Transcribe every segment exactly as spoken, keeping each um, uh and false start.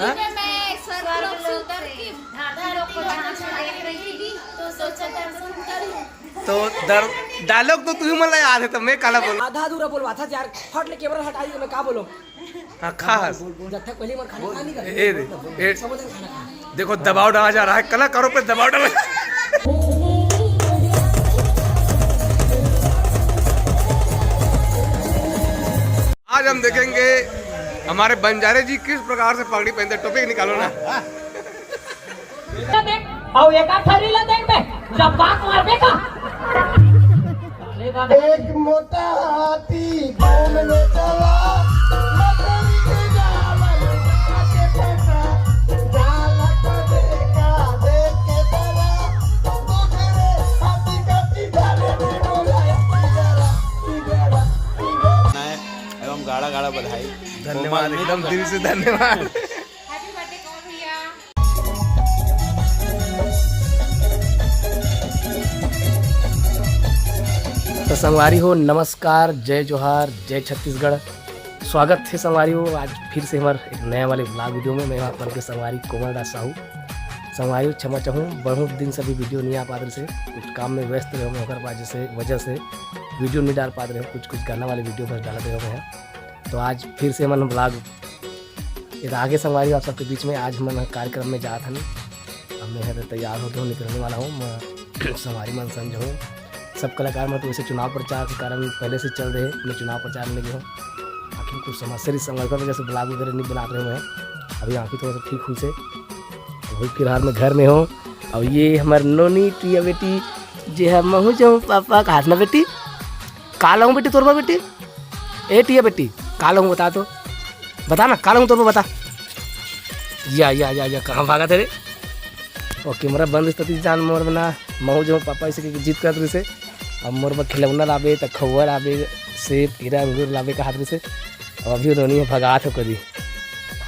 मैं स्वर्ग लोक से उतर के धरती लोक को जहाँ से देख रही थी, तो सोचा दर्शन करूं। तो दर-, डायलॉग तो तुम्ही मला याद है, तो मैं काला बोल आधा अधूरा बोलवा था यार, फट ले कैमरा हटा दिया, मैं का बोलूं? हाँ, खास। जब तक पहली बार खाना खा नहीं कर ए रे, ए, समझ में खाना खा। देखो, दबाव डाला जा रहा है, कलाकारों पे दबाव डाला। आज हम देखेंगे हमारे बंजारे जी किस प्रकार से पगड़ी पहनते हैं। टोपी निकालो ना। देख, अउ एक आध ठरी ला देख बे, जब बात मारबे का। एक मोटा हाथी घूमने चला, मकड़ी के जाल में डाल के फंसा, जाल को देखा, देख के डरा, दूसरे हाथी का पिटारे भी बोला, "इधर आ, इधर आ, इधर आ।" एवं गाड़ा गाड़ा बधाई। धन्यवाद, एकदम दिल से धन्यवाद। तो संगवारी हो, नमस्कार, जय जोहार, जय छत्तीसगढ़। स्वागत है संगवारी हो, आज फिर से हमारे एक नया वाले ब्लॉग वीडियो में। मैं आप मन के संगवारी कोमल दास साहू। संगवारी हो, क्षमा चाहूँ, बहुत दिन से अभी वीडियो नहीं आ पात रहे, कुछ काम में व्यस्त रहे होंगे, ओकर वजह से, वजह से वीडियो नहीं डाल पात रहे, कुछ कुछ गाना वाले वीडियो बस डालत रहे होंगे। तो आज फिर से हमन ब्लॉग ये तो आगे संगवारी हो आप सबके बीच में। आज हमन कार्यक्रम में जात हन। अब मैं हर तैयार होके हूँ, निकलने वाला हूँ। मैं संगवारी मन संग हूँ। सब कलाकार मन तो वैसे चुनाव प्रचार के कारण पहले से चल रहे, मैं चुनाव प्रचार में लगे हूँ। आखिर कुछ समस्या रही, संगवारी की वजह से ब्लॉग वगैरह नहीं बना रहे मैं। अभी आँखी थोड़ा सा ठीक हुई से, अभी फिलहाल मैं घर में हूँ। अब ये हमारे नोनी टिया बेटी, जे है महू जाऊँ पापा का हाथ ना बेटी, का लाऊं बेटी तोर बर बेटी? ए टिया बेटी, का लाऊं बता तो, बता ना, का लाऊं तोर बर बता। या या या या, कहाँ भागत हे रे? ओ कैमरा बंद रहिस त जान मोर बना, महू जाऊँ पापा ऐसे के जिद करत रहिस हे। अब मोर बर खिलौना लाबे, त खौवा लाबे, सेब, केरा, अंगूर लाबे कहत रहिस हे। अब अभी नोनी ह भगात हे कदी।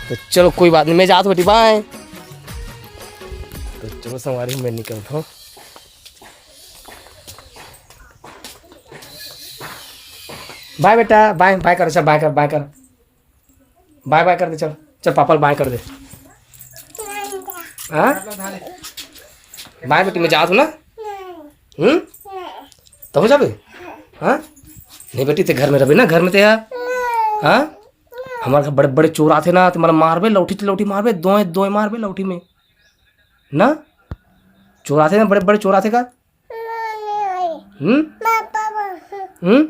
तो चलो कोई बात नहीं, मैं जात हूँ बेटी, बाय। तो चलो संगवारी, मैं निकलत हूँ। बाय बेटा, बाय, बाय कर, चल बाय कर, बाय कर, बाय बाय कर दे, चल, चल पापा ल बाय कर दे। हाँ, बाय बेटी, मैं जात हूँ ना। हम्म, तहूँ जाबे? हाँ, नहीं बेटी, ते घर में रहबे ना, घर में ते यार। हाँ, हमारे घर बड़े बड़े चोर आथे ना, ते मला मारबे, लौठी ते लौठी मारबे, दोय दोय मारबे लौठी में ना। चोर आथे ना, बड़े बड़े चोर आथे का? हम्म? हम्म?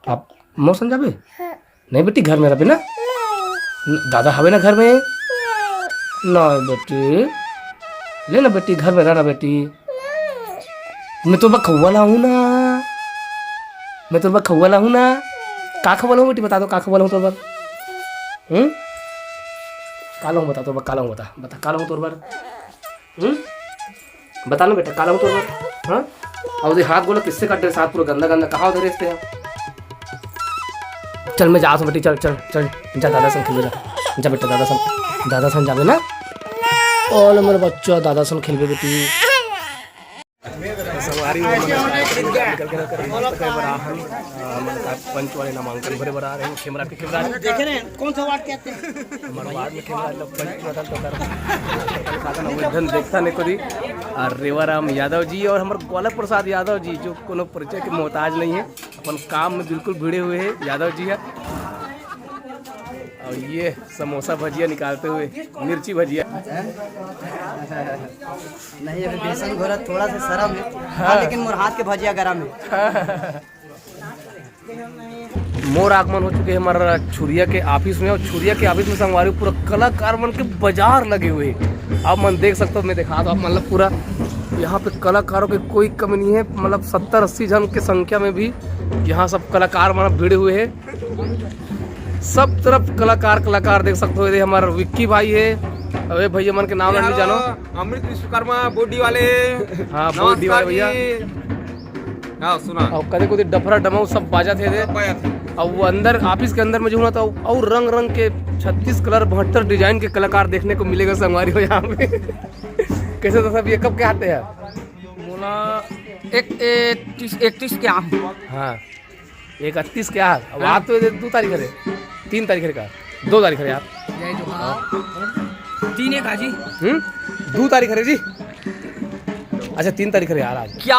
आप मोर संग जाबे? नहीं बेटी, घर में रहबे ना। न-, दादा हवे ना घर में? नहीं बेटी, ले ना बेटी, घर में रह ना बेटी। मैं तोर बर खौवा लाहूँ ना, मैं तोर बर खौवा लाहूँ ना। का खौवा लाहूँ बेटी, बता तो, का खौवा लाहूँ तोर बर? हम्म? का लाहूँ बता तोर बर, का लाहूँ बता, बता का लाहूँ तोर बर? हम्म? बता ना बेटा, का लाऊं तोर बर? हाँ? अउ ये हाथ गोला किससे काट दे, हाथ पूरा गंदा गंदा, कहाँ उधर इससे? चल, मैं जात हूँ बेटी, चल, चल, चल, जा दादा संग खेलबे, जा। जा बेटा, दादा संग, दादा संग जाबे ना। ओले मोर बच्चा, दादा संग खेलबे बेटी। संगवारी हो, हमन निकल के रख रहे हैं, तो कई बार आहन, अ, हमन का पंच वाले नामांकन भरे बर आ रहे हैं, कैमरा पे कैमरा। देखे रहे हैं, कौन सा वार्ड कहते हैं? हमारे वार्ड में कैमरा, मतलब, पंच वाला तो कर, साधन अवैधन देखता नहीं करी। और रेवाराम यादव जी और हमारे ग्वाला प्रसाद यादव जी, जो कोनो परिचय के मोहताज नहीं है, अपन काम में बिल्कुल भिड़े हुए हैं यादव जी है। और ये समोसा भजिया निकालते हुए, मिर्ची भजिया। नहीं, अभी बेसन घोरा, थोड़ा सा शर्म है। हाँ, लेकिन मोर हाथ के भजिया गरम है। मोर आगमन हो चुके हे हमारा छुरिया के ऑफिस में, और छुरिया के ऑफिस में संगवारी पूरा कलाकार मन के बाजार लगे हुए हे। आप मन देख सकते हो, मैं दिखा दो आप, मतलब, पूरा यहाँ पे कलाकारों के कोई कमी नहीं है, मतलब, सत्तर अस्सी जन के संख्या में भी यहाँ सब कलाकार मन भिड़े हुए हैं। सब तरफ कलाकार, कलाकार देख सकते हो। ये हमारा विक्की भाई है। अबे भैया मन के नाम नहीं जानो। अमृत विश्वकर्मा, बॉडी वाले। हाँ, बॉडी वाले नमस्कार भैया। जी। हाँ, सुना। और कदे कदे डफरा डमाऊ सब बाजा थे दे। सब बाजा थे। और वो अंदर, ऑफिस के अंदर में जो ना, तो और रंग रंग के छत्तीस कलर, बहत्तर डिजाइन के कलाकार देखने को मिलेगा संगवारी हो यहाँ पे। कैसे तो सब ये कब के आते हैं? मोला एक, इकतीस, इकतीस के आ। हाँ। इकतीस के आ, अब आज तो ये दो तारीख है, तीन तारीख का। दो तारीख है यार। जय जोहार। तीन एक आजी। हम्म। दो तारीख है जी। अच्छा, तीन तारीख है यार आज। क्या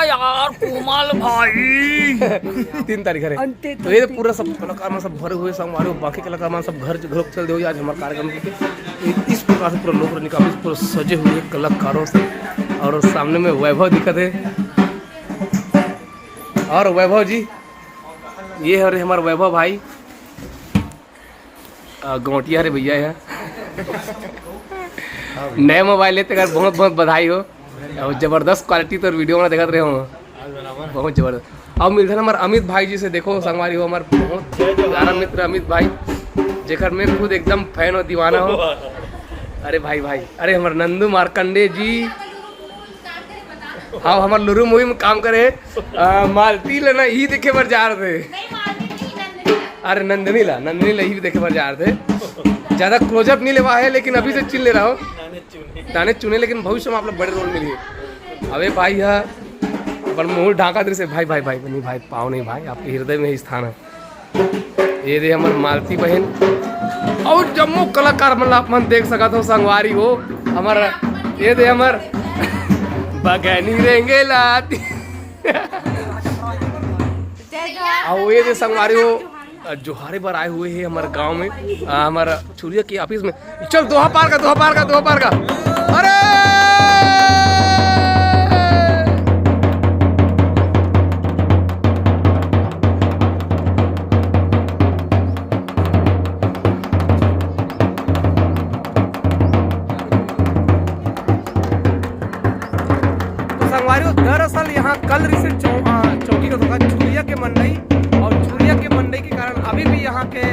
यार कोमल भाई। तीन तारीख है। अंते तो ये तंते। पूरा सब कलाकार मन सब भरे हुए, संगवारी हो, बाकी कलाकार मन सब घर, घर चल दे हो। आज हमारे कार्यक्रम के इस प्रकार से पूरा लोक रंग निकाल, पूरा सजे हुए कलाकारों से। और सामने में वैभव दिखत है। और वैभव जी, ये है हमारे वैभव भाई। आ, गौटिया रे भैया है। नए मोबाइल लेते कर बहुत बहुत बधाई हो। और जबरदस्त क्वालिटी तो वीडियो में देखत रहे हो, बहुत जबरदस्त। अब मिलते हैं हमारे अमित भाई जी से। देखो संगवारी हो, हमारे बहुत प्यारा मित्र अमित भाई, जेकर मैं खुद एकदम फैन और दीवाना हूँ। अरे भाई भाई, अरे हमारे नंदू मार्कंडे जी। हाँ, हमारे लुरु मूवी में काम करे। आ, मालती लेना ही देखे बर जा रहे थे। अरे नंदनी ला, नंदनी ला ही देखे बर जा रहे थे। ज्यादा क्लोजअप नहीं लेवा है, लेकिन अभी से चिन ले रहा हो। दाने चुने, लेकिन भविष्य में आप लोग बड़े रोल मिलिए। अबे भाई है, अपन मुंह ढाका दे से भाई, भाई, भाई, नहीं भाई, पाओ नहीं भाई, आपके हृदय में ही स्थान है। ये दे हमर मालती बहन और जम्मो कलाकार मन ला आप मन देख सकत हो संगवारी हो। हमर ये दे हमर बगनी रेंगे लाती। और ये दे संगवारी हो, जोहारे बर आए हुए हैं हमारे गांव में, आ, हमारा छुरिया के ऑफिस में। चल दोहा पार का, दोहा पार का, दोहा पार का। अरे तो संगवारी हो, दरअसल यहाँ कल रिसे चौ, आ, चौकी का धोखा, छुरिया के मंडई, और छुरिया के मंडई के कारण अभी भी यहाँ के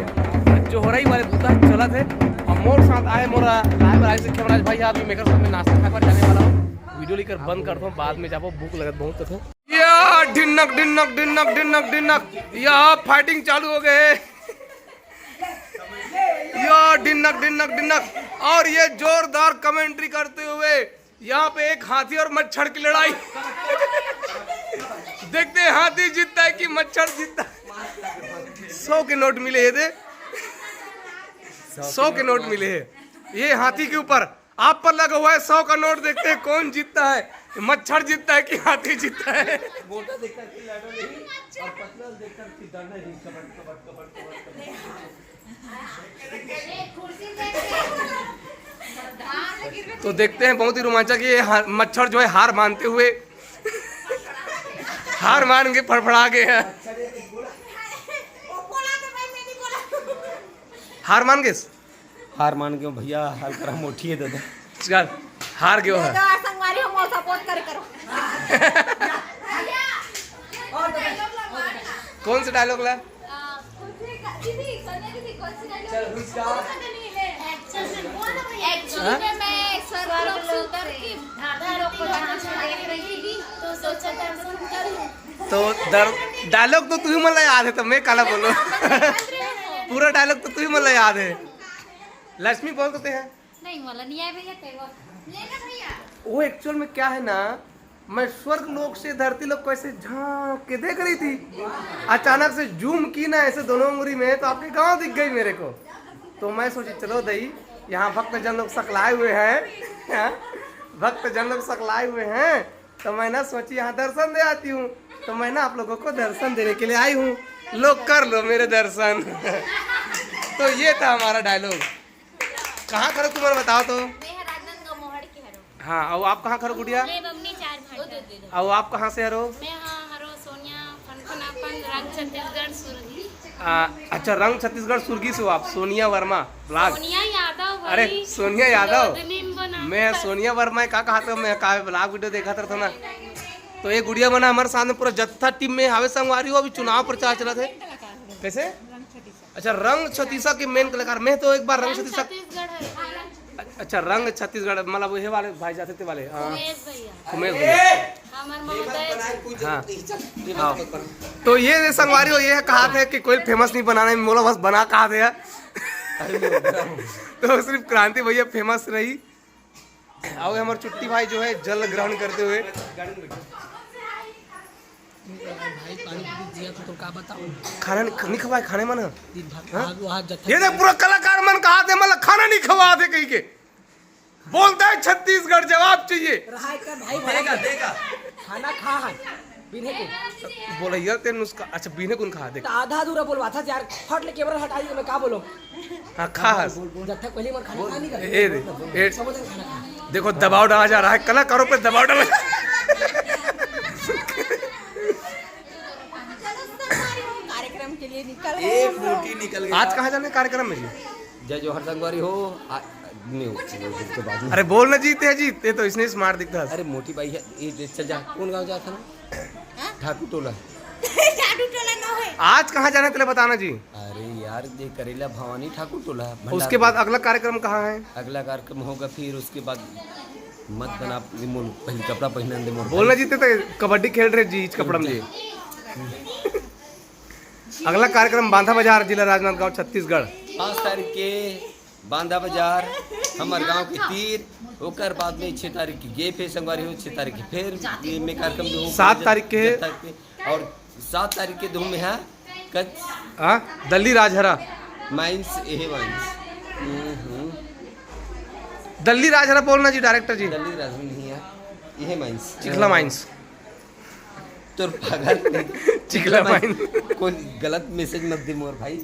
जोहरई वाले बुता चलत है। और मोर साथ आए मोर राय बराई से खेमराज भाई, अभी मेकर साथ में नाश्ता खाए पर जाने वाला हूँ। वीडियो लेकर बंद करता हूँ, बाद में जाबो, भूख लगत बहुत है। या ढिन्नक ढिन्नक ढिन्नक ढिन्नक ढिन्नक, या फाइटिंग चालू हो गए। या ढिन्नक ढिन्नक ढिन्नक, और ये जोरदार कमेंट्री करते हुए यहाँ पे एक हाथी और मच्छर की लड़ाई। देखते हैं हाथी जीतता है कि मच्छर जीतता है। सौ के नोट मिले ये दे, सौ के नोट मिले हैं। ये हाथी के ऊपर आप पर लगा हुआ है सौ का नोट, देखते हैं कौन जीतता है, मच्छर जीतता है कि हाथी जीतता है। तो देखते हैं बहुत ही रोमांचक, ये हा-, मच्छर जो है हार मानते हुए, हार मान के फड़फड़ा गए हैं। हार मान गए? हार मान गए भैया, हाल करा मोटी है दादा। चल, हार गयो है। तो संगवारी हम सपोर्ट करे करो। कौन सा डायलॉग ला? आ, दीदी, सोनिया दीदी, कौन सी डायलॉग? चल, रुक जा। एक्चुअली हाँ? में मैं स्वर्ग लोक से उतर के धरती लोक को जाना चाह रही थी, तो सोचा दर्शन कर लूं। तो दर-, डायलॉग तो तू ही मला याद है, तो मैं काला बोलो। पूरा डायलॉग तो तू ही मला याद है। लक्ष्मी बोल देते हैं। नहीं, मला नहीं आए भैया, तेरे को। वो एक्चुअल में क्या है ना, मैं स्वर्ग लोक से धरती लोक को ऐसे झांक के देख रही थी। अचानक से जूम की ना ऐसे दोनों उंगली में, तो आपके गांव दिख गई मेरे को। तो मैं सोची, चलो दई, यहाँ भक्त जन लोग सकलाए हुए हैं, हाँ, भक्त जन लोग सकलाए हुए हैं, तो मैं ना सोची यहाँ दर्शन दे आती हूँ। तो मैं ना आप लोगों को दर्शन देने के लिए आई हूँ, लोग कर लो मेरे दर्शन। तो ये था हमारा डायलॉग। कहाँ खरो तुम्हारा बताओ तो? मैं ह राजनांदगांव मोहड़ के हरो। हाँ, और आप कहाँ खरो गुड़िया? मैं बमनी चार भाटा। और आप कहाँ से हरो? मैं हाँ हरो सोनिया फनफनापन रंग छत्तीसगढ़ सुरगी। आ, अच्छा, रंग छत्तीसगढ़ सुरगी से हो आप, सोनिया वर्मा ब्लॉग। सोनिया यादव भाई। अरे, सोनिया यादव। जोधनी में बना मैं पर सोनिया वर्मा है, का कहा था, मैं का ब्लॉग वीडियो देखा था ना। तो ये गुड़िया बना हमारे सामने पूरा जत्था टीम में हावे संगवारी हो, अभी चुनाव प्रचार चला थे। कैसे? अच्छा, रंग छत्तीसा के मेन कलाकार। मैं तो एक बार रंग रंग छत्तीसा। छत्तीसगढ़ है। अच्छा, रंग छत्तीसगढ़, मतलब वही वाले भाई जाते थे वाले, हाँ। उमेश भैया। उमेश भैया। हमार महोदय। हाँ। हाँ। तो ये संगवारी हो, ये कहा थे कि कोई फेमस नहीं बनाना है, मोला बस बना कहा थे यार। तो सिर्फ क्रांति भैया फेमस रही। आओ, हमारे चुट्टी भाई जो है जल ग्रहण करते हुए। भाई, पानी पी दिया तो, तो का बताऊं? खाना नहीं, नहीं खवाए, खाने मन ह? दिन भर हाँ? आज वहाँ जत्था ये देख, पूरा कलाकार मन कहा थे, मतलब, खाना नहीं खवा थे कहीं के। बोलता है छत्तीसगढ़, जवाब चाहिए। रहा है का भाई, देगा, देगा। खाना खा है, बिन्हे कुन। बोला यार, तेरे नुस्खा, अच्छा, बिन्हे कुन खा, देख। तो आधा अधूरा बोलवा था यार, फट ले कैमरा हटा दी तो मैं का बोलूं? हाँ, खा हस। जब तक पहली बार खाना खा नहीं कर। ए रे, ए। समझ खाना खा। देखो, दबाव डाला जा रहा है, कलाकारों पे दबाव डाला। कार्यक्रम के लिए निकल गए एक हम लोग। रोटी निकल गया। आज कहाँ जाने कार्यक्रम में जी? जय जोहार संगवारी हो। आ, नहीं हो, उसके बाद में। अरे बोल ना, जीते हैं, जीते तो इसने स्मार्ट दिखता है। अरे मोटी बाई है, ये दे, चल जा। कौन गांव जाता ना? हाँ? ठाकुर टोला। ठाकुर टोला ना है। आज कहाँ जाना है, तेरे बताना जी। अरे यार, ये करेला भवानी ठाकुर टोला, भंडार उसके बाद टोला। अगला कार्यक्रम कहाँ है? अगला कार्यक्रम होगा फिर उसके बाद। मत बना, ये मोर पहन, कपड़ा पहनन दे मोर बोलना भाई। जीते तो कबड्डी खेल रहे जी, इस कपड़ा में जी। अगला कार्यक्रम बांधा बाजार, जिला राजनांदगांव, छत्तीसगढ़। पाँच तारीख के बांधा बाजार, हमर गांव के तीर, ओकर बाद में छह तारीख के गे फेर संगवारी हो, छह तारीख के फेर ये में कार्यक्रम जो हो, सात तारीख के। सात तारीख के, और सात तारीख के धूम में है कच हाँ, दल्ली राजहरा। माइंस, यही माइंस। हम्म, हम्म। दल्ली राजहरा बोलना जी, डायरेक्टर जी। दल्ली राजहरा नहीं है, यही माइंस। चिखला माइंस। तोर पागल। चिखला माइंस। कोई गलत मैसेज मत दे मोर भाई,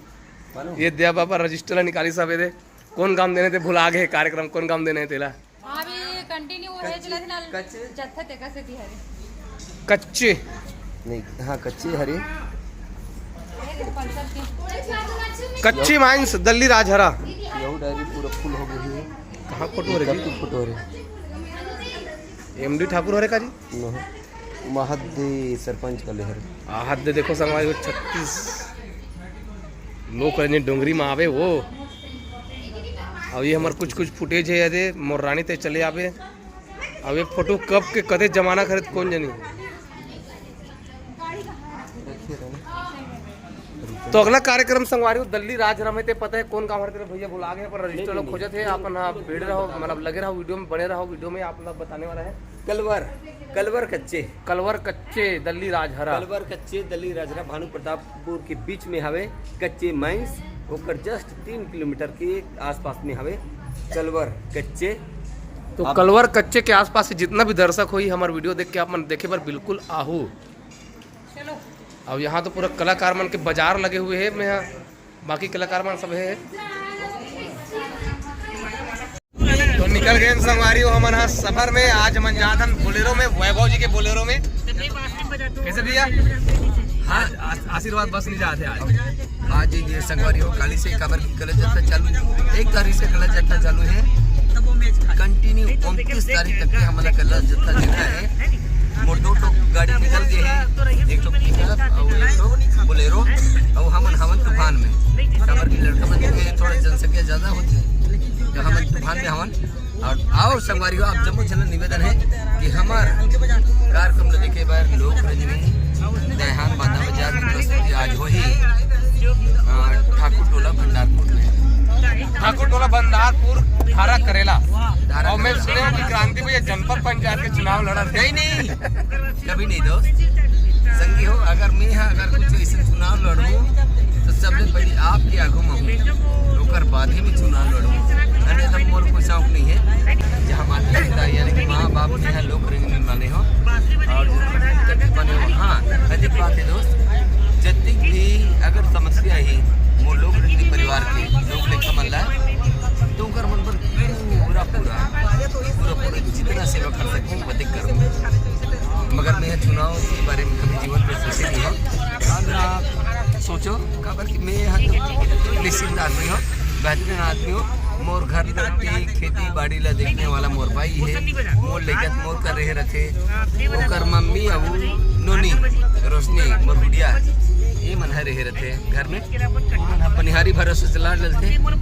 मालूम? ये दे बाबा रजिस्टर ला निकाली सब, ये दे। कौन काम देने थे, भुला गए कार्यक्रम, कौन काम देने थे ला? हाँ, अभी कंटिन्यू है, कच्चे, चला था ना, कच्चे? जत्था तेका से तिहारी। कच्चे। नहीं, हाँ, कच्चे हरे। ये पंचर के। कच्ची माइंस, दल्ली राजहरा। यहू डायरी पूरा फुल हो गई है। कहाँ फोटो हो रही? फोटो हो रही। एमडी ठाकुर हो रे का जी? महद्दे सरपंच का लेहर। आहद्दे देखो संगवारी हो, छत्तीस लोक रंजन डोंगरी में आवे वो। अब ये हमार कुछ कुछ फुटेज है, यदि मोर रानी ते चले आवे। अब ये फोटो कब के कदे जमाना करे त कौन जानी। तो अगला कार्यक्रम संगवारी हो दल्ली राजहरा में, ते पता है कौन गाँव हर तेरे भैया बुला गए, पर रजिस्टर लोग खोजत है। अपन हाँ भीड़ रहो, मतलब लगे रहो वीडियो में, बने रहो वीडियो में, आप लोग बताने वाला है। कलवर, कलवर कच्चे। कलवर कच्चे, दल्ली राजहरा। कलवर कच्चे, दल्ली राजहरा, भानु प्रतापपुर के बीच में हवे कच्चे माइंस, ओकर जस्ट तीन किलोमीटर के आसपास में हवे कलवर कच्चे। तो आप कलवर कच्चे के आसपास से जितना भी दर्शक होई, हमार वीडियो देख के आप मन देखे बर बिल्कुल आहू। अब यहाँ तो पूरा कलाकार मन के बाजार लगे हुए हैं, मैं यहाँ बाकी कलाकार मन सब है। तो निकल गए संगवारी हो हमन हा सफर में। आज हमन जात हन बोलेरो में, वैभव जी के बोलेरो में। कैसे भैया? हाँ, आस-, आशीर्वाद बस नहीं जाते आज। आज ये संगवारी हो, काली से काबर की गलत जत्था चालू, एक तारीख से गलत जत्था चालू है, कंटिन्यू उनतीस तारीख तक के हमन ला गलत जत्था देना है। मोर दो ठो गाड़ी निकल गए हैं, एक ठो पिकअप और एक ठो बोलेरो, और हमन हवन तूफान में। काबर की लड़का मन के थोड़ा जनसंख्या ज्यादा होती है, तो हमन तूफान में हवन। और, और संगवारी हो, आप जम्मो झन ला निवेदन है कि हमार कार्यक्रम ला देखे बर लोक रंजनी दयाहान बांधा बाजार में प्रस्तुति आज होही, अ, ठाकुर टोला भंडारपुर में। ठाकुर टोला भंडारपुर, धारा करेला। धारा और मैं करेला। सुने हूँ कि क्रांति भैया जनपद पंचायत के चुनाव लड़ा थे। नहीं, नहीं, कभी नहीं दोस्त। संगी हो, अगर मैं यहाँ अगर कुछ ऐसे चुनाव लड़ूँ तो सबसे पहले आपके आगू में हूँ, ओकर बाद ही मैं चुनाव लड़ूँ। अन्यथा मोर कोई शौक नहीं है। जहाँ माता पिता यानी कि माँ बाप के यहाँ लोक रंजनी माने हो और जो तकलीफ बने हो, हाँ, अधिक बात है दोस्त। जतिक भी अगर समस्या ही मोर लोक रंजनी परिवार के लोग लेखा मन ला, तो ओकर मन पर पूरा पूरा पूरा पूरा जितना सेवा कर सकूँ, वतिक करूँ। मगर मैं चुनाव के बारे में कभी जीवन में सोचे नहीं हूँ। अब आप सोचो, काबर कि मैं यहाँ तो निश्चिंत आदमी हूँ, बेहतरीन आदमी हूँ। मोर घर धरती, खेती बाड़ी ला देखने वाला मोर भाई है, मोर लेगत मोर कर रहे रखे, ओकर मम्मी अउ नोनी, रोशनी, मोर गुड़िया, ये मन ह रहे रथे घर में। ओमन ह बनिहारी भरोसे से लाड़ लेथे, मोला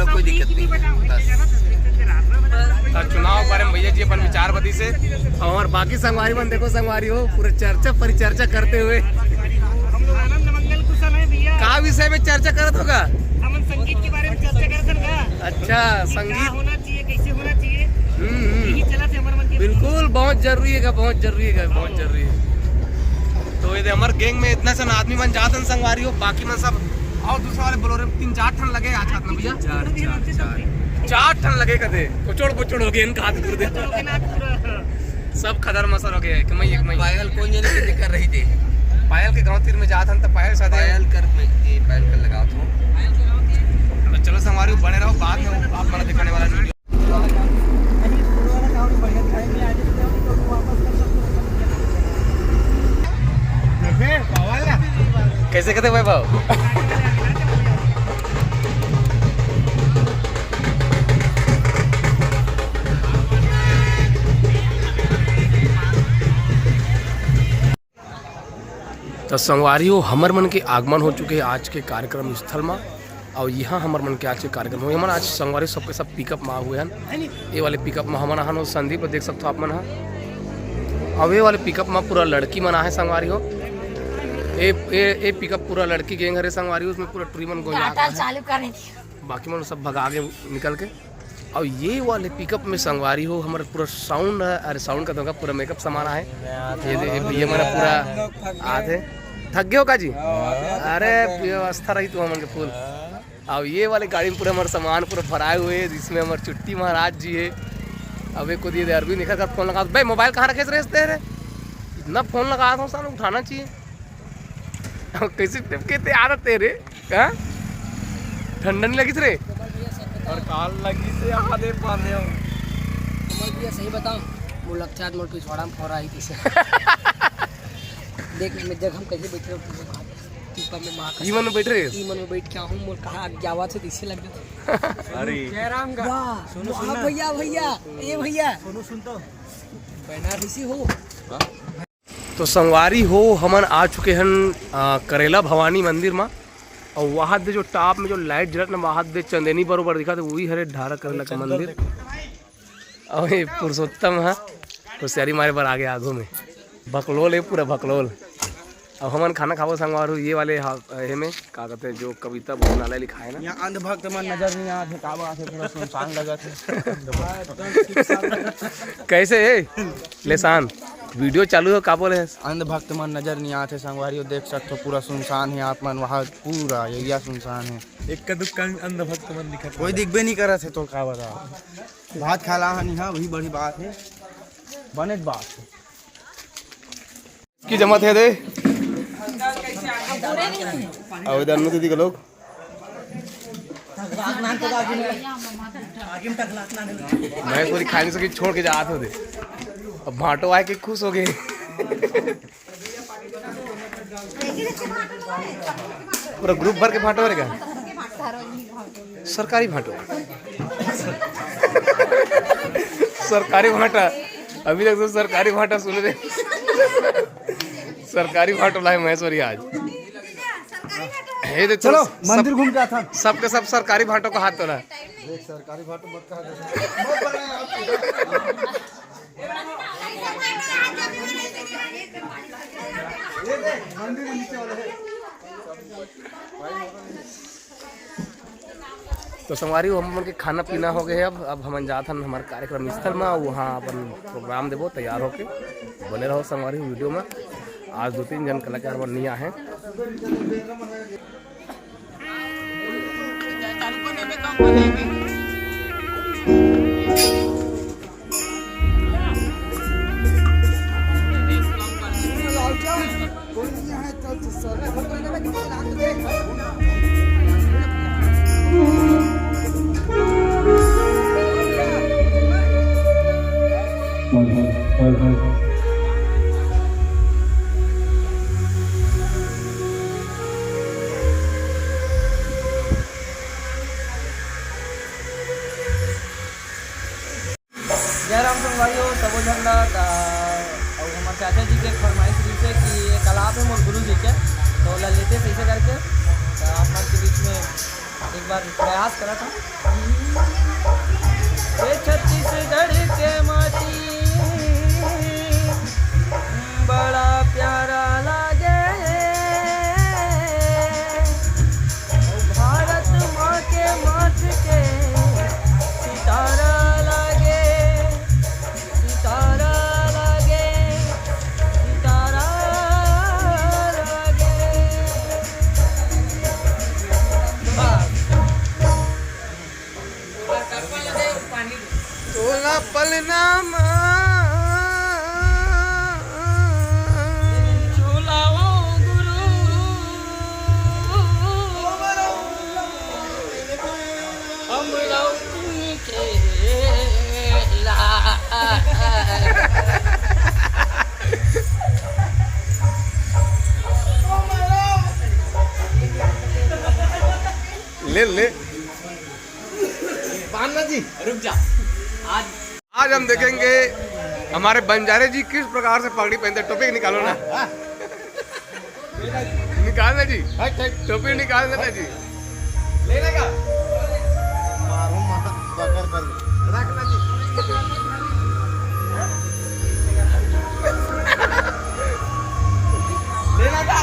कोई दिक्कत नहीं। बस। त चुनाव बारे में भैया जी अपन विचार बतिस हे, अउ हमर बाकी संगवारी मन देखो, संगवारी हो, पूरा चर्चा परिचर्चा करते हुए हम लोग आनंद मंगल कुशल है भैया। का विषय में चर्चा करत होगा? हमन संगीत के बारे में चर्चा करत हन का? अच्छा, कि का संगीत। होना चाहिए, कैसे होना चाहिए? हम्म, हम्म। यही चलत हे हमर मन के। बिल्कुल, बहुत जरूरी है, बहुत जरूरी है, बहुत जरूरी है। तो ये दे, हमर गैंग में इतना सन आदमी मन जात हन संगवारी हो, बाकी मन सब और दूसरा वाले बोलोरो तीन चार ठन लगे आज हाथ में भैया। चार, चार, चार। चार ठन लगे कदे, कुचोड़ कुचोड़ हो गए इनका हाथ कर दे। सब खदर मसर हो गए, एक मई, एक मई। पायल कौन जने के दिक्कत रही थी? पायल के गांव तीर में जात हन, तो पायल साथे पायल कर में, ये पायल कर लगा तो। तो चलो संगवारी हो, बने रहो, बाद में आप मन दिखाने वाला वीडियो। कैसे कहते भाई भाव? तो संगवारी हो, हमर मन के आगमन हो चुके हे आज के कार्यक्रम स्थल मा। और यहाँ हमर मन के आज के कार्यक्रम हो, हमन आज संगवारी सबके सब पिकअप मा हुए हन। ये वाले पिकअप मा हमन आहन, वो संदीप देख सकथो आप मन ह। और ये वाले पिकअप मा पूरा लड़की मन आहे संगवारी हो। ए, ए, ए पिकअप पूरा लड़की गैंग हरे संगवारी हो, उसमें पूरा टुरी मन गोंजा टाटा के आहे। चालू करने की। बाकी मन सब भगा के निकल के। और ये वाले पिकअप में संगवारी हो, हमारे पूरा साउंड है, अरे साउंड का तो पूरा मेकअप सामान है। ये दे, ये मन पूरा आते। थक गए हो का जी? अरे व्यवस्था रही तो हमन के फुल। अब ये वाले गाड़ी में पूरा हमारा सामान पूरा भराए हुए है, जिसमें हमारे चुट्टी महाराज जी है। अब एक को दिए दे अरविंद निकल कर फोन लगा, "बे मोबाइल कहाँ रखे रे?" इतना फोन लगा था, साला उठाना चाहिए। अब कैसे टिप के ते आदत तेरे, हाँ? ठंडा नहीं लगी रे? और काल लगी से यहाँ दे पाने हो। कमल भैया सही बताऊं, मोर लगता है मोर पिछवाड़ा में फोरा आई थी से। देख मैं जगह हम कैसे बैठे रहो, टीपा में माँ ई मन में बैठ रहे? ई मन में बैठ के आहूँ, मोर कहाँ आगे आवाज से दिसे लग जाता। अरे। जयराम का। वाह, सुनो, वाह सुनना। भैया, भैया, ए भैया। सुनो, सुन तो। बनारसी हो। तो संगवारी हो, हमन आ चुके हन, आ, करेला भवानी मंदिर मा। और वहाँ दे जो टॉप में जो लाइट जलत ना, वहाँ दे चंदेनी बरोबर दिखा, तो वही हरे ढारा करेला का मंदिर। और ये पुरुषोत्तम है, होशियारी मारे बर आगे आगू में। भकलोल है, पूरा भकलोल। अब हमन खाना खाबो संगवारी हो, ये वाले हा-, हे में का कहते हैं, जो कविता भोजनालय लिखा है ना। यहाँ अंधभक्त मन नजर नहीं आते, का बात है, पूरा सुनसान लगा थे। कैसे है लेसान? वीडियो चालू हो, का बोले है? अंधभक्त मन नजर नहीं आते संगवारी हो, देख सकते हो, पूरा सुनसान है। आप मन वहाँ पूरा एरिया सुनसान है। एक का दुकान अंधभक्त मन दिखत कोई है। दिखबे नहीं करत है, तो का बता। भात खा ला हन यहाँ, वही बड़ी बात है, बने बात है। की जमत है दे। अब इधर अन्नू दीदी के लोग। मैं पूरी खाने से छोड़ के जात हो दे। अब भाटो आए के खुश हो गए। पूरा ग्रुप भर के भाटो रहेगा। सरकारी भाटो। सरकारी भाटा। अभी तक तो सरकारी भाटा सुन रहे। सरकारी भाटो लाए महेश्वरी आज। हे दे, चलो, सब, मंदिर घूम के आता। सबके सब सरकारी भाटो का हाथ तोड़ा। देख, सरकारी भाटो मत कहा। तो संगवारी हो, हमन के खाना पीना हो गए। अब अब हमन जात हन हमारे कार्यक्रम स्थल में, वहाँ अपन प्रोग्राम देबो तैयार होके। बने रहो संगवारी वीडियो में। आज दो तीन जन कलाकार मन नहीं आए हैं। जय राम संगवारी हो, सबो झन ला। त अउ हमर चाचा जी के फरमाइश रहिसे कि एक कला हे मोर गुरु जी के, तो ओला लेते कैसे करके, त आप मन के बीच में एक बार प्रयास करत हन। ये छत्तीसगढ़ के माटी बड़ा प्यारा लागे, भारत माँ के माथ के सितारा लागे, सितारा लागे, सितारा पलना मा झूलाओ गुरु, हम लौटन के ला। ले, ले। पान्ना जी, रुक जा। आज आज हम देखेंगे हमारे बंजारे जी किस प्रकार से पगड़ी पहनते हैं। टोपी निकालो ना। हाँ। निकालना जी। हट, हट। टोपी निकाल देना जी। लेना का? मारो मार, पकड़ कर। रखना जी। लेना का?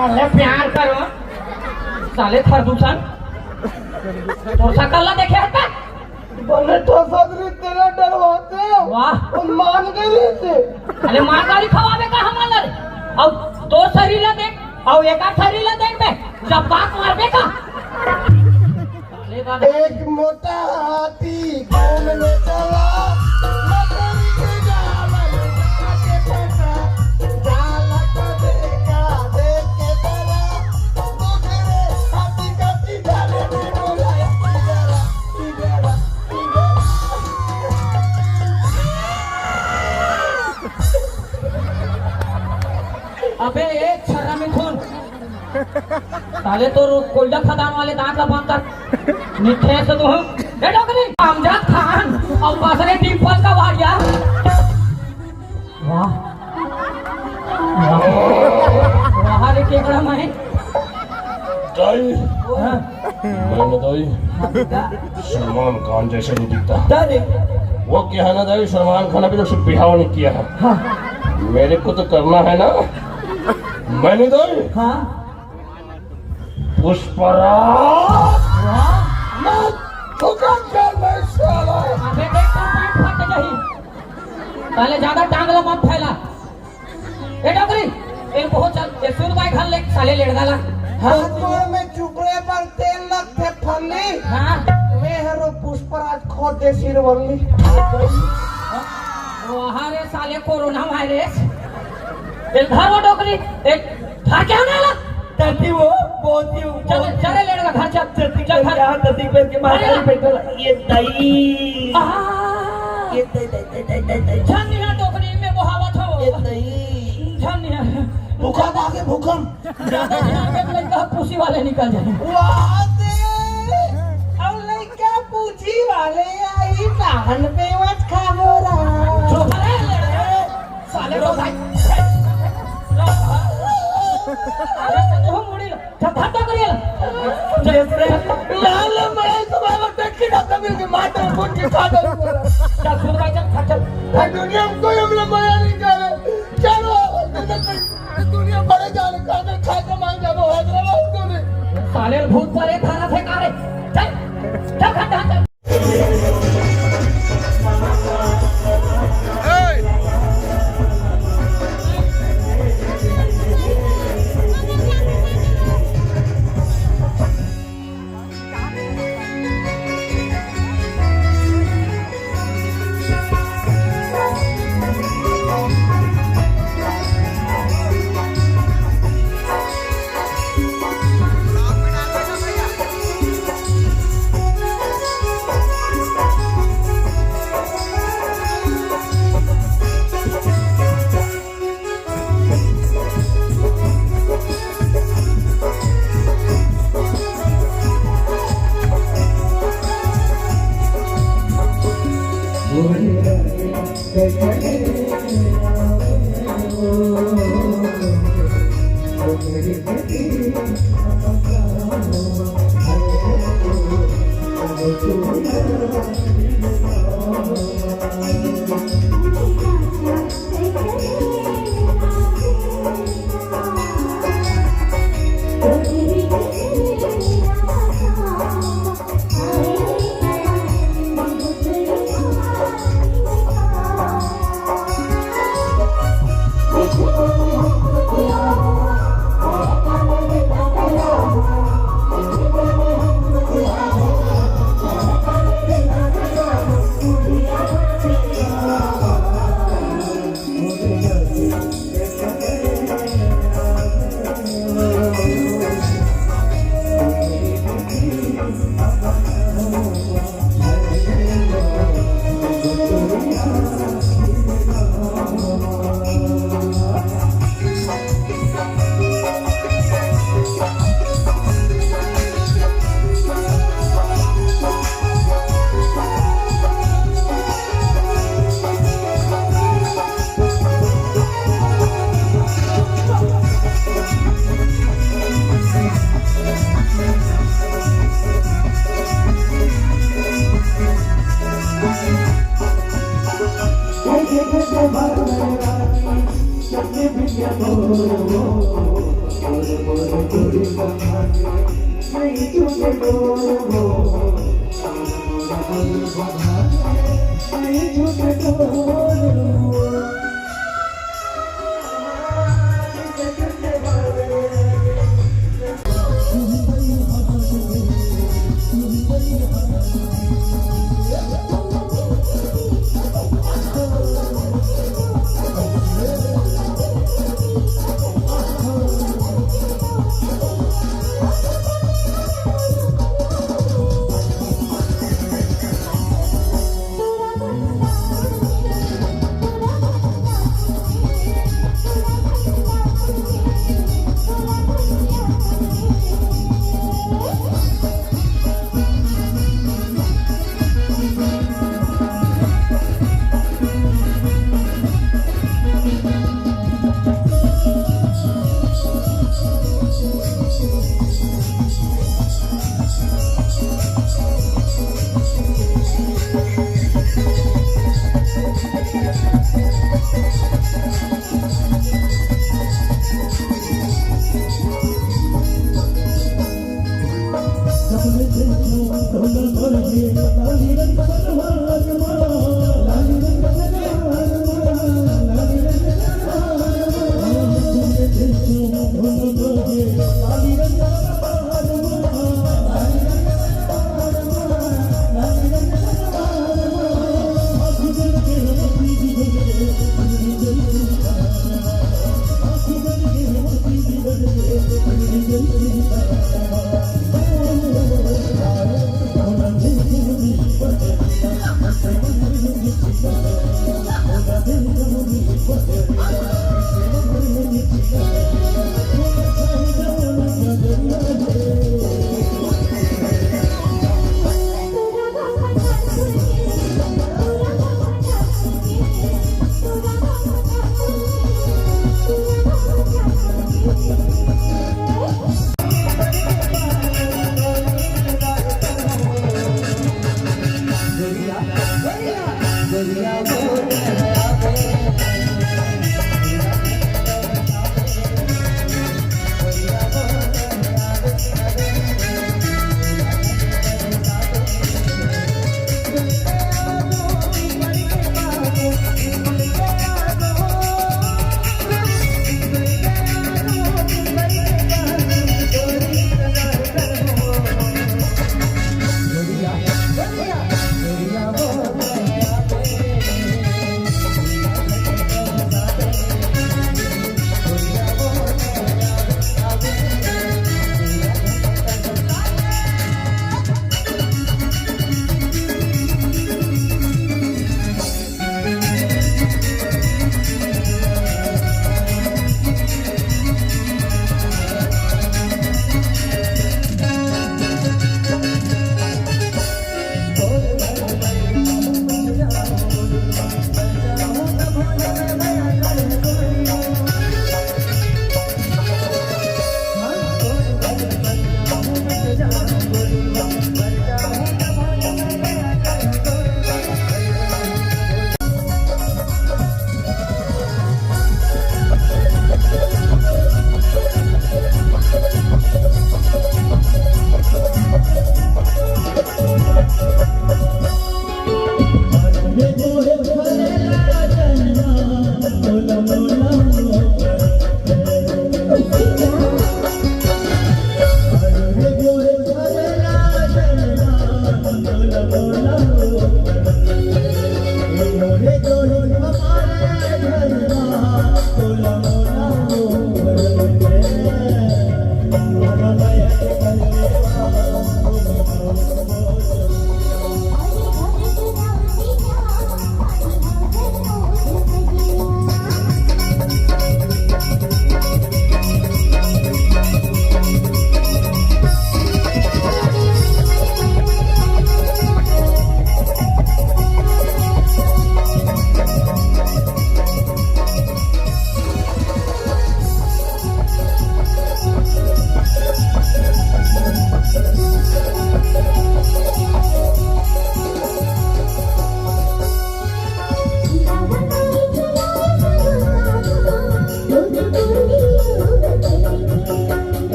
अरे प्यार करो, साले खरदूषण। तोर सकल ला देखे हस का? बने तो सगरी तेला डरवाते। वाह। उन मान गए थे। अरे मार गाड़ी खवाबे का हमन ला रे? अउ तोर शरीर ला देख, अउ एकर शरीर ला देख बे, जब बात मारबे का? एक मोटा हाथी गाँव में चला, लकड़ी के जाल लगा के फंसा, जाल को देखा, देख के डरा, दूसरे हाथी का सीधा लेने बोला, "इधर आ, इधर आ, इधर आ।" अबे एक छर्रा में खून। साले तोर कोयला खदान वाले दांत ला बंद कर। निठेस तो हम। ए डोकरी, अमजद खान अउ बसरे डिंपल का वाड़िया। वाह। वाह। वाह रे केकड़ा माई। दाई। हाँ। मैंने दाई। हाँ बेटा। सलमान खान जैसे नहीं दिखता। दाई। वो क्या है ना दाई, सलमान खान अभी तक सिर्फ बिहाव नहीं किया है। हाँ। मेरे को तो करना है ना। मैंने दाई। हाँ। पुष्पराज। वाह। मैं ठुका कर मैं साला। अबे देख तो पैंट फट गई। पहले ज्यादा टांग ला मत फैला। ए डोकरी, ए बहुत चल, ए सुन भाई घर ले साले लेड़गा ला। हाँ। तोर में चुपड़े पर तेल लगथे फन्नी। हाँ। मैं हरो पुष्पराज खोद दे सिरवल्ली। वाह रे साले कोरोना वायरस। ए घर वो डोकरी, ए घर क्या होने वाला? तती वो, बोती वो, चल, चल रे लेड़गा घर चल। तती चल घर। यहाँ तती पे के मार अरे। बैठल। ये दई। आहा। ये दई, दई, दई, दई, दई, दई। झन यहाँ डोकरी में बोहावत हो। ये दई। झन यहाँ। भूकंप आ गया, भूकंप। ज्यादा ध्यान दे, लइका पूछी वाले निकल जाए। वाह दे। अब लइका पूछी वाले आई, कान पे मत खाबो रहा। चुप रहे, साले को भाई। अरे, तो मुड़ी लो। चल, धर तो करिए। जैसे लाल मैं तुम्हारा टट्टी ना कभी के माता को ठिका दे। चल, सुन भाई, चल, चल, चल। भाई, दुनिया में कोई हमला मया नहीं करे। चलो, दुनिया बड़े जाने का, खाए का मान जाबो, हैदराबाद को नहीं। साले भूत परे थाना थे कारे। चल, चल, खड्डा, चल।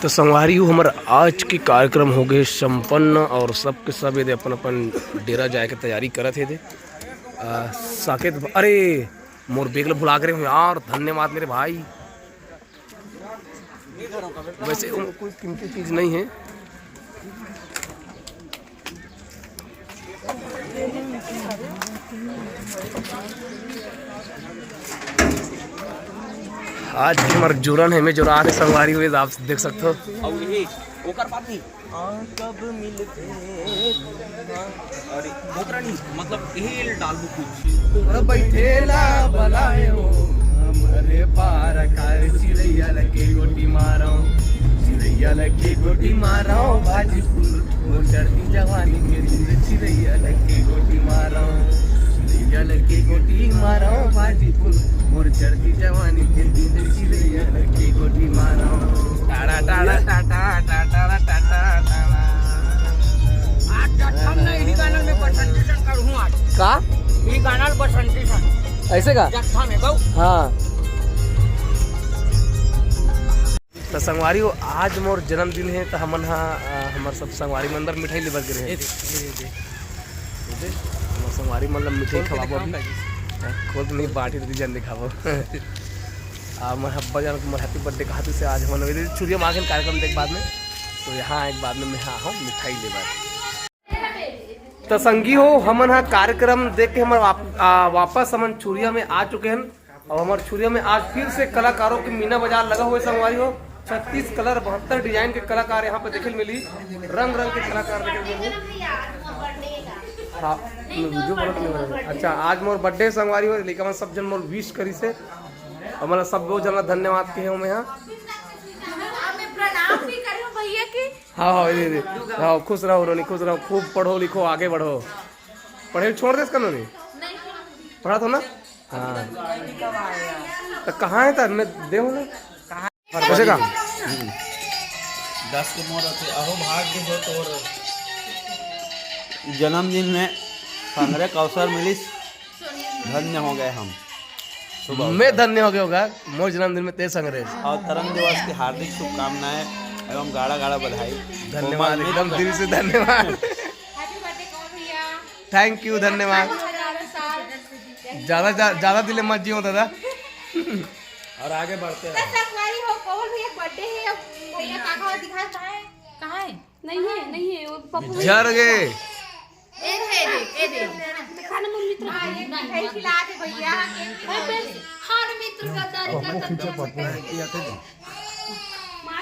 तो संगवारी हो, हमर आज के कार्यक्रम हो गए संपन्न और सबके सब ये दे अपन अपन डेरा जाए के तैयारी करत हे दे। आ, साकेत भ-, अरे मोर बेग ल भुला करे हूँ यार, धन्यवाद मेरे भाई। वैसे वो कोई कीमती चीज नहीं है। आज के हमर जुरन हे, में जुरा के संगवारी हुए, आप देख सकते हो। और ये ओकर बात नहीं। हाँ, कब मिलते? अरे, बोकरा नहीं, मतलब, हेल डालबो कुछ। तोर बैठेला बलायो, हमरे पार कार चिड़ैया लगे गोटी मारो, चिड़ैया लगे गोटी मारो, बाजी फूल, मोर चढ़ती जवानी के दिन चिड़ैया लगे गोटी मारो, चिड़ैया लगे गोटी मारो, बाजी फूल, मोर चढ़ती जवानी के दिन चिड़ैया लगे गोटी मारो। Ta-da, ta-da, Tata, Tata, Tata, ta-da. आज जब हम नहीं, इही गाना में presentation करूँ आज। का? इही गाना presentation। ऐसे का? जब हम एगो हाँ। तो संगवारी हो, आज मोर जन्मदिन हे, तो हमन हा, अ, हमर सब संगवारी मन अंदर मिठाई लेबर गे रहे। ये दे, ये दे, ये दे। हमर संगवारी मन ला मिठाई खोल के खवाबो दिखाओ अभी। का जी? हाँ, खोल के नहीं, बांट ही देती, जन दिखाबो। आ, मैं हब्बा जान के मोर happy birthday कहा से आज हमन चुरिया मांगन कार्यक्रम देख बाद में, तो यहाँ एक बाद में मैं हाँ हूँ मिठाई लेबर। तो संगी हो, हमन हा कार्यक्रम देख के हमर वाप-, आ, वापस हमन चुरिया में आ चुके हैं। अब हमर चुरिया में आज फिर से कलाकारों के मीना बाजार लगा हुआ है संगवारी हो। छत्तीस कलर, बहत्तर डिजाइन के कलाकार यहाँ पे देखे मिली, रंग रंग के कलाकार देखे मिली। हाँ, मैं वीडियो बनत नहीं बना। अच्छा, आज मोर बर्थडे संगवारी हो, लेकिन सब जन मोर विश करी से, और मतलब सब लोग जना धन्यवाद के हूँ मैं यहाँ। हमें प्रणाम भी करो भैया की। हाँ, हाँ, दे, दे। हाँ, खुश रहो रोनी, खुश रहो, खूब पढ़ो लिखो, आगे बढ़ो। पढ़े छोड़ देस का नोनी? नहीं। पढ़ा तो ना? हाँ। तो कहाँ है तार? मैं दे हूँ ना। कैसे का? दस के मोर होथे, अहो भाग्य हो तोर। जन्मदिन में संगरे के अवसर मिलिस, धन्य हो गए हम। शुभ अवसर। मैं धन्य हो गया होगा मोर जन्मदिन में तेरे संग रहे। और तरंग दिवस की हार्दिक शुभकामनाएं एवं गाड़ा गाड़ा बधाई। धन्यवाद, कोमल एकदम मित्र। दिल से धन्यवाद। Happy birthday कमल भैया। थैंक यू, धन्यवाद। हजारों साल। ज्यादा ज्या- ज्यादा दिले मत जियो दादा। और आगे बढ़ते तो रहो। संगवारी हो, कमल भैया बर्थडे है। अब भैया का का दिखा, कहाँ है? कहाँ है? नहीं है, नहीं है, वो पप्पू भैया। झर गए। ए दे, ए दे, ए दे। खाना मम्मी तो मिठाई खिला दे भैया। खान मित्र गद्दारी करता।